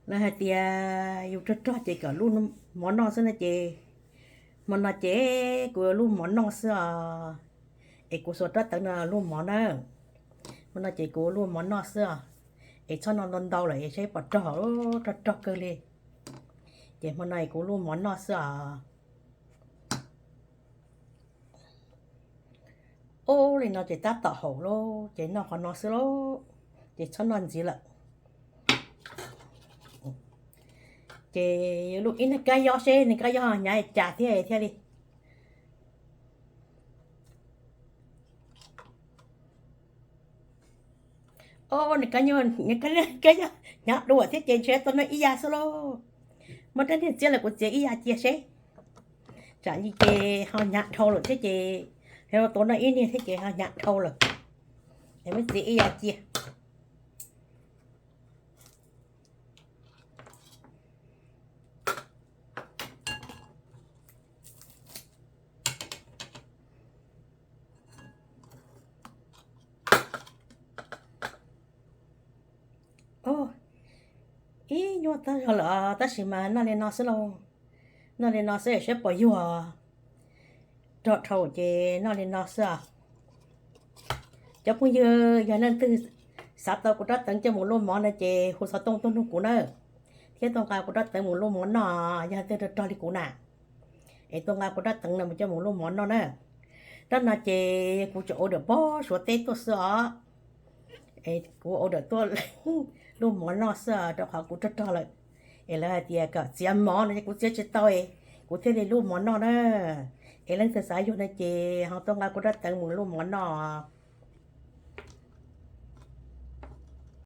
Lawv hais tias yus rog rog ces kom lub mov noj xwb no ces, hmo no ces kuv yuav lub mov noj xwb os. Es kuv xuas rab teev no lub mov na. Hmo no ces kuv lub mov noj xwb os. Es txhob noj ntau ntau lawm es saib puas rog, rog rog kawg li. Ces hmo no es kuv lub mov noj xwb os. Ub, li no ces tab tom haum lauj, ces noj qhov no xwb lauj, ces txhob noj ntxiv lawm. Ces yuav luj ib niag kab yob seb niag kab yob hnyav cas thiab thiaj li. Ub, niag kab yob hnyav dua thiab ces ntshe tau noj ib yav xwb lauj. Muaj rab niag txiab lawm kuv txiav ib yav cia seb. Tsam li ces ho hnyav dhau lawm thiab ces, yog tau noj ib niag thiab ces ho hnyav dhau lawm. Es muab txiav ib yav cia. Ib nyuag tag zog lawm tab sis mas noj li no xwb lauj. Noj li no xwb saib puas yuag. Rog dhau ces noj li no xwb os. Cov phooj ywg, yog leej twg xav tau kuv rab teev coj mus luaj mov no ces hu xov tooj tuaj nug kuv na, thiab tuaj nqa kuv rab teev mus luaj mov noj, yog leej twg rog rog li kuv na. Es tuaj nqa kuv rab teev no mus coj mus luaj mov noj na. Rab no ces kuv tseem order pob Suav teb tuaj xwb os. Es kuv order tuaj luaj mov noj xwb rau qhov kuv rog rog lawm. Es lawv hais tias kom txiav mov no ces kuv txiav tsis tau, kuv thiaj li luaj mov noj na. Es leej twg xav yuag no ces ho tuaj nqa kuv rab teev mus luaj mov noj.